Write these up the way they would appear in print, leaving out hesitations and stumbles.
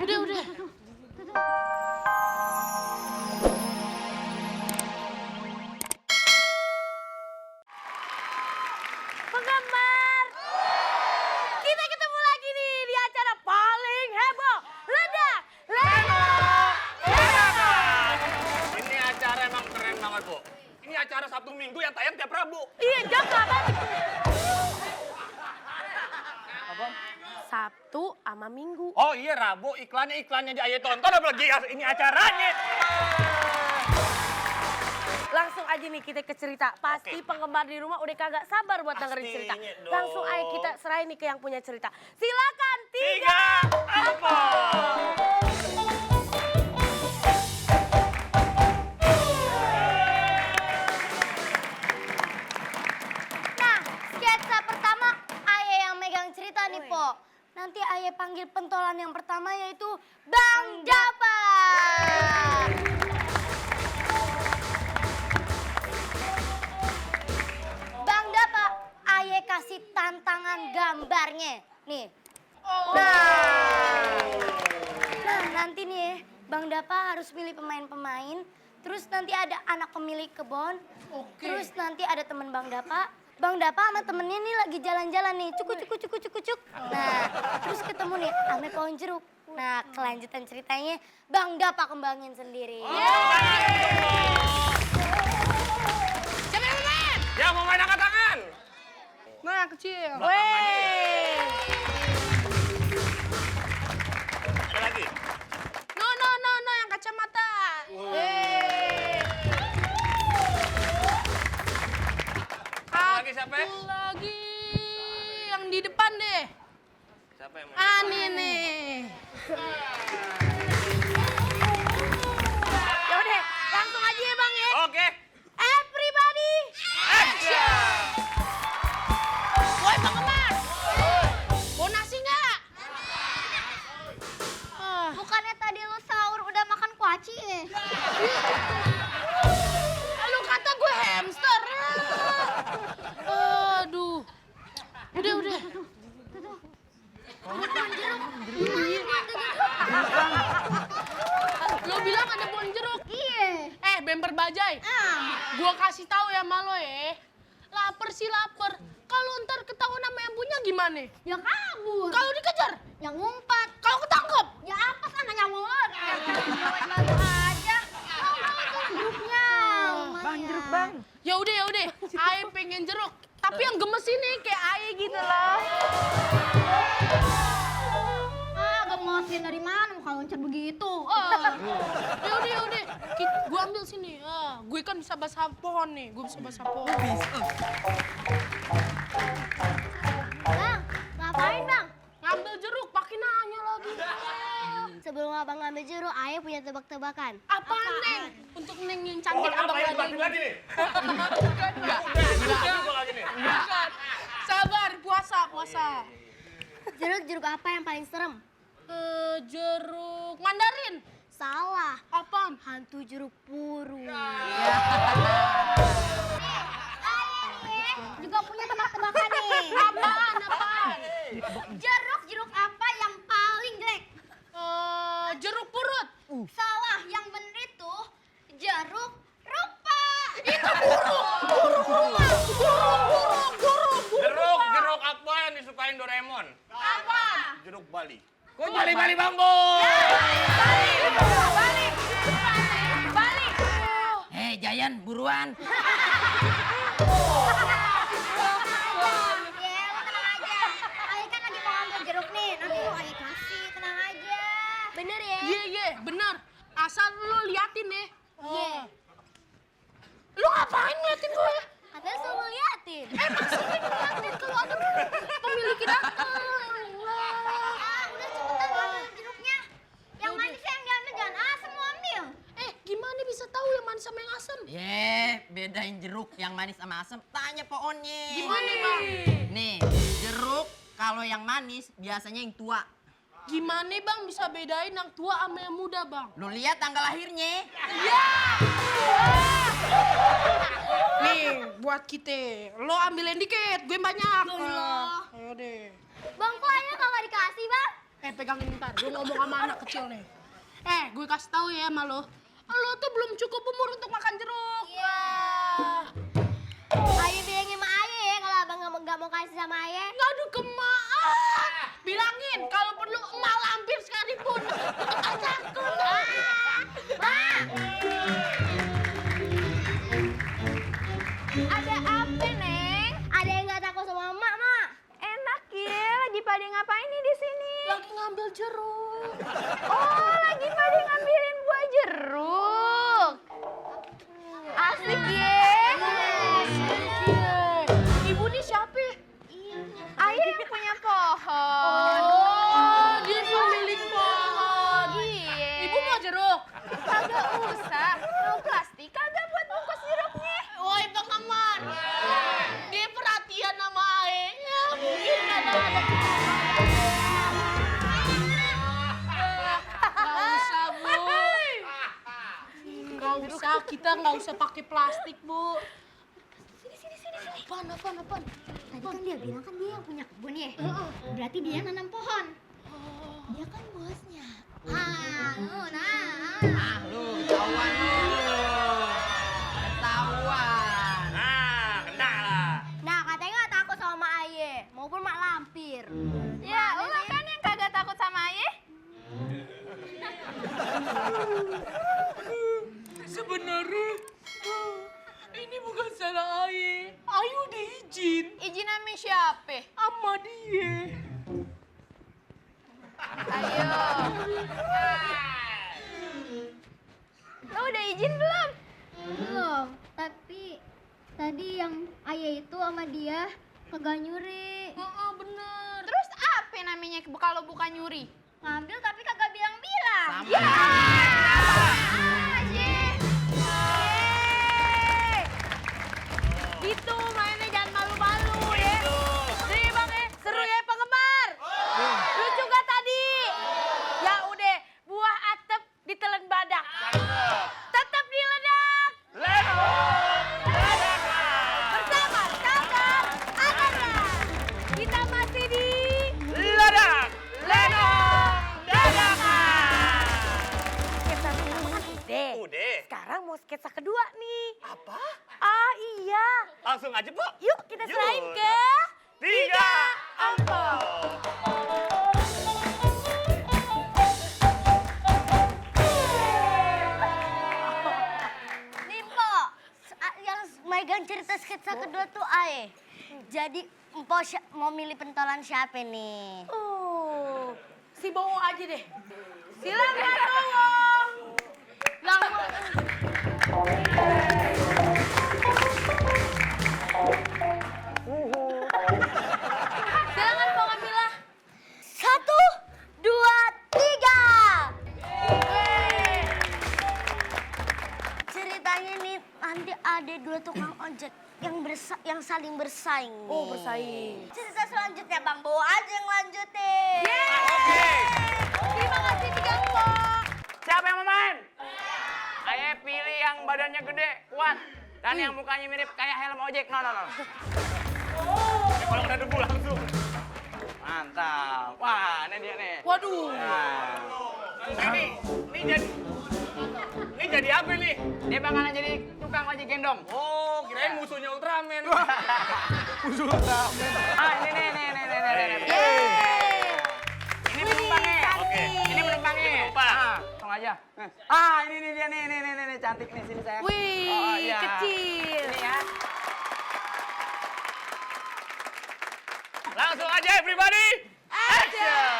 Udah. Penggemar, kita ketemu lagi nih di acara paling heboh, Ledak Lego. Ini acara emang keren banget, Bu. Ini acara Sabtu Minggu yang tayang tiap Rabu. Iya, jangan banget. Sabtu sama Minggu. Oh iya, Rabu iklannya aja tonton, apalagi ini acaranya. Langsung aja nih kita ke cerita. Pasti penggemar di rumah udah kagak sabar buat dengerin cerita. Pastinya dong. Langsung aja kita serahin nih ke yang punya cerita. Silakan Tiga apa? Nah, sketsa pertama Ayah yang megang cerita nih, Po. Nanti Ayah panggil pentolan yang pertama yaitu Bang Japa. Bang Japa, Ayah kasih tantangan gambarnya. Nih. Nah, nanti nih Bang Dapa harus pilih pemain-pemain. Terus nanti ada anak pemilik kebon. Terus nanti ada teman Bang Dapa. Bang Dapa sama temennya nih lagi jalan-jalan nih. Cuk. Nah, terus ketemu nih sama pohon jeruk. Nah, kelanjutan ceritanya Bang Dapa kembangin sendiri. Siapa yang main? Ya, mau main angkat tangan. Nah, yang kecil. Weh. Ada lagi? No, yang kacamata. Lagi siapa? Lagi yang di depan deh. Siapa yang mau? Ani nih. Ya udah, langsung aja ya Bang ya. Oke. Everybody, Action! woi penggemar. Mau nasi nggak? Bukannya tadi lu sahur udah makan kuaci ya? Lu kata gue hamster. Aduh. Udah. Lo bilang ada pohon jeruk? Iya. Bemper bajai. Gua kasih tahu ya sama lo ya. Laper sih laper. Kalau ntar ketahuan sama yang punya gimana? Ya kabur. Kalau dikejar? Yang ngumpat. Kalau ketangkep? Ya apa sana nyamuk? Bantu aja. Jeruknya. Bang, jeruk bang. Ya udah. Ae pengen jeruk. Tapi yang gemes ini kayak Ae gitu loh. Gemosin dari mana muka loncat begitu? Ya udah. Gue ambil sini. Gue kan bisa basah pohon nih. Gue bisa basah pohon. Bang, ngapain bang? Ngambil jeruk, pakai nanya lagi. Sebelum abang ngambil jeruk, Ayah punya tebak-tebakan. Apaan, Neng? Untuk Neng yang cantik abang Ngapain lagi. banting lagi nih? Enggak. Gua lagi nih. Bukan. Sabar, puasa. Jeruk apa yang paling serem? Jeruk mandarin. Salah. Apaan? Hantu jeruk purut. Juga punya tebak-tebakan nih. Apaan? Jeruk apa yang paling jelek? Jeruk purut. Salah, yang bener itu jeruk rupa. Itu burung. Jeruk apa yang disukain Doraemon? Apa? Jeruk Bali. Kok Bali bambu? Balik. Hei Jayan, buruan. Ya, lo tenang aja. Ayah kan lagi mau ngambil jeruk nih. Nanti lo Ayah kasih, tenang aja. Bener ya? Iya, benar. Asal lu liatin nih. Iya. Lu ngapain ngeliatin gue? Katanya suruh liatin. Maksudnya ngeliatin kalau ada pemiliknya datang. Udah cepetan ambil jeruknya. Yang manis yang diambil, jangan asam lo ambil. Gimana bisa tahu yang manis sama yang asam? Bedain jeruk yang manis sama asam, tanya pohonnya. Gimana, Bang? Nih, jeruk kalau yang manis biasanya yang tua. Gimana, Bang, bisa bedain yang tua sama yang muda, Bang? Lu lihat tanggal lahirnya. Iya. Nih, buat kita. Lo ambilin dikit, gue banyak. Ayo deh. Bang, kok Ayah kagak dikasih, Bang? Pegangin ntar. Gue ngomong sama anak kecil nih. Gue kasih tahu ya sama lo. Lo tuh belum cukup umur untuk makan jeruk. Iya. Ayo bilangin sama Ayah ya kalau abang nggak mau kasih sama Ayah. Aduh kemak. Bilangin kalau perlu emak lampir sekalipun. Takut. Ada apa, Neng? Ada yang nggak takut sama emak, Mak? Enak ya, lagi pada ngapain nih di sini? Lagi ngambil jeruk. Oh, lagi pada ngambilin buah jeruk. Asik ya. Ibu nih siapa? Ayah yang punya pohon. Oh, dia pemilik pohon. Iya. Ibu mau jeruk? Kagak usah. Mau plastik kagak buat bungkus jeruknya. Woi pengaman, dia perhatian sama Ae. Ya mungkin ada Nggak usah Bu. Nggak usah, kita nggak usah pakai plastik Bu. Sini. Apaan? Tadi kan dia bilang kan dia yang punya kebun ya. Berarti dia nanam pohon. Dia kan bosnya. Ah, lu ketahuan lu. Ketahuan. Nah, kena lah. Nah, katanya nggak takut sama Mak Ayah, maupun Mak Lampir. Ya, lo kan yang kagak takut sama ayah? Sebenarnya ini bukan salah Ae. Ayu diizin Izin sama siapa? sama dia. Ayo. Lo udah izin belum? Belum, tapi tadi yang Ayah itu sama dia kagak nyuri. Bener. Terus apa namanya kalau bukan nyuri? Ngambil tapi kagak bilang-bilang. Ya. Itu mainnya jangan malu-malu ya. Sini bang ya, seru ya penggemar. Lucu gak tadi? Ya udah, buah atep ditelan badak. Tetap diledak. Bersama Cakap Agada. Kita masih di Ledak! Lenong! Dadakan! sketsa pertama kan udah. Udah. Sekarang mau sketsa kedua nih. Apa? Ah iya. Langsung aja, Bu. Yuk kita serahin Yuk. ke 3 angpau. Nih, Po. Yang megang cerita sketsa kedua tuh Ae. Jadi, Empo mau milih pentolan siapa nih? Si Bowo aja deh. Silakan Bowo. Lama. Silakan Po Kamila. 1, 2, 3. Ceritanya nih nanti ada dua tukang ojek yang saling bersaing nih. Oh, bersaing. Cerita selanjutnya Bang Bowo aja yang lanjutin. Oke. Terima kasih Tigang Po. Siapa yang mau main? Ayo pilih yang badannya gede, kuat. Dan yang mukanya mirip kayak helm ojek. No. Ya, kalau udah debu langsung. Mantap. Wah, ini dia nih. Waduh. Nah. Ini jadi apa nih? Dia bakalan jadi tukang ojek gendong. Oh, kirain musuhnya Ultraman. Musuh Ultraman. Ah, ini nih. Ini penumpangnya. Oke. Ini penumpangnya. Penumpang. Langsung aja. Ah, ini nih dia nih, cantik nih sini sayang. Wih, Oh, iya. kecil. Ini ya. Langsung aja everybody. Action.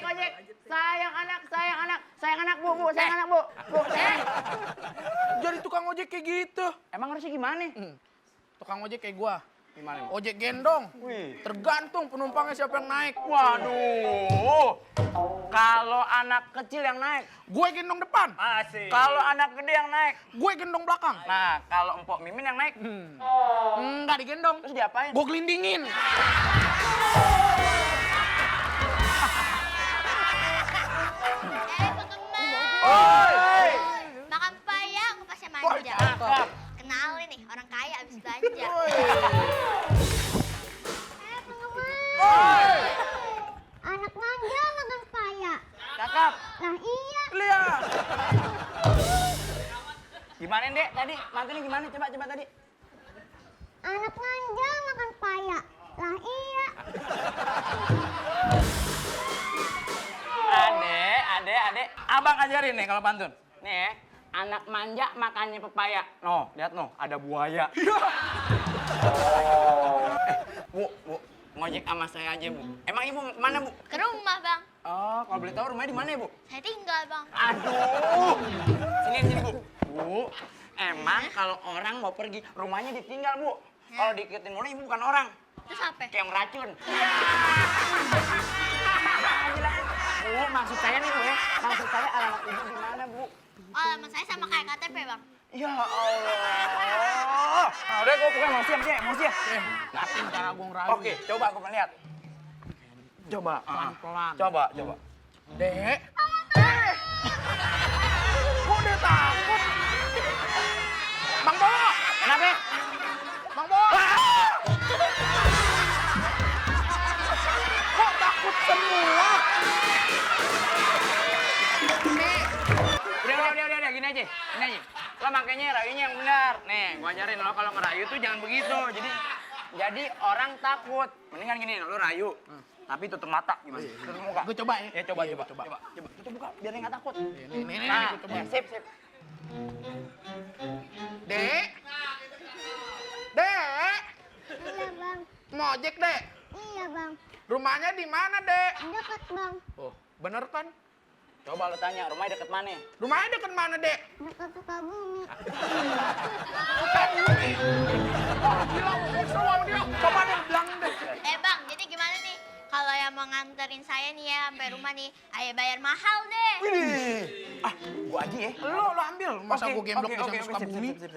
Ojek. Sayang anak, Bu. Jadi tukang ojek kayak gitu. Emang harusnya gimana? Tukang ojek kayak gua. Gimana? Ojek gendong. Wih. Tergantung penumpangnya siapa yang naik. Waduh. Kalau anak kecil yang naik, Gue gendong depan. asik. Kalau anak gede yang naik, Gue gendong belakang. nah kalau Empok Mimin yang naik, Enggak digendong. terus diapain? Gue gelindingin. Makan paya, aku pasti manja. Cakep. Kenalin nih, orang kaya abis belanja. Anak manja makan paya. Cakep. Lah iya. Lihat. Gimana, Dek? Tadi mantunya gimana? Coba tadi. Anak manja makan paya. Lah iya. Adek. Abang ajarin nih kalau pantun. Nih ya, anak manja makannya pepaya. No, lihat no, ada buaya. Bu, ngojek sama saya aja, Bu. Emang Ibu kemana, Bu? Ke rumah, Bang. Oh, kalau boleh tahu rumahnya di mana, Bu? Saya tinggal, Bang. Aduh. Sini, Bu. Bu, emang kalau orang mau pergi, rumahnya ditinggal, Bu. Kalau diiketin mulu, Ibu bukan orang. Terus apa? Kayak meracun. Bu, maksud saya nih, Bu ya. Maksud saya alamat Ibu di mana, Bu? Oh, alamat saya sama kayak KTP, Bang. Ya Allah. Nah, udah gue bukan mau siap. Tapi cara gue ngerayu. Oke, coba aku lihat. Coba. Pelan-pelan. Coba. Dek. Kok dia takut? Bang Bo. Kenapa? Bang Bo. Kok takut semua? Udah, gini aja. Lo makanya rayunya yang benar. Nih, gua ajarin lo kalau ngerayu tuh jangan begitu. Jadi orang takut. Mendingan gini, lo rayu. Tapi tutup mata gimana? Tutup muka. Gue coba ya. Ya coba. Tutup muka biar dia nggak takut. Nih, Nah, gue coba. sip. Dek. Iya bang. Mau ojek, Dek. Iya bang. Rumahnya di mana, Dek? Dekat bang. Oh, bener kan? Coba lo tanya, rumahnya deket mana? Rumahnya deket mana, Dek? Dekat Sukabumi. Bilang, sama dia. Coba deh, bilang deh. Bang, jadi gimana nih? Kalau yang mau nganterin saya nih ya sampai rumah nih, ayo bayar mahal deh. Widih. Gua aja ya. Lo ambil. Masa gue gemblok di sana Sukabumi? Sip.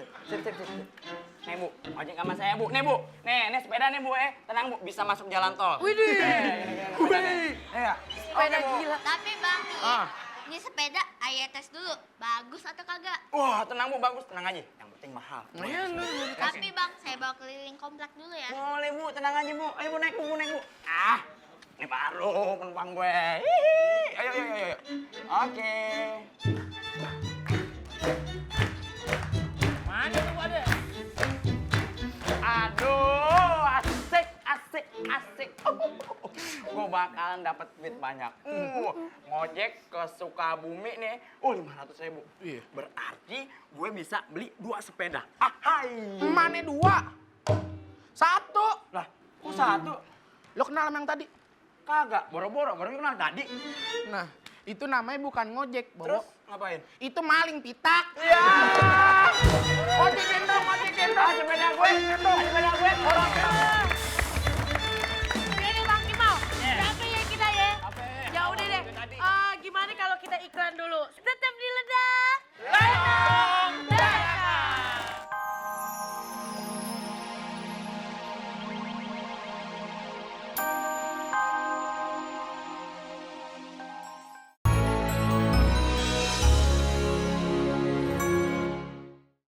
Nih, Bu. Ojek sama saya, Bu. Nih, Bu. Nih sepeda nih, Bu. Tenang, Bu. Bisa masuk jalan tol. Widih. Iya. Sepeda Oke, Bu. gila. Tapi Bang, Ah. ini sepeda ayo tes dulu, bagus atau kagak? Wah, tenang, Bu. Bagus. Tenang aja. Yang penting mahal. Tapi Bang, saya bawa keliling komplek dulu ya. Boleh, Bu. Tenang aja, Bu. Ayo, Bu. Naik, Bu. Ini baru penumpang gue. Hihi. Ayo. Oke. Mana tuh ada? Aduh, asik. Gue bakalan dapat duit banyak. Ngojek ke Sukabumi nih. 500.000. Iya. Berarti gue bisa beli 2 sepeda. Hai. Mana 2? 1. Lah, kok 1? Lo kenal sama yang tadi? Kagak, boro-boro, baru kenal tadi. Nah, itu namanya bukan ngojek, Bo. Terus ngapain? Itu maling pitak. Iya. Ojek gendong. Sepeda gue. Orang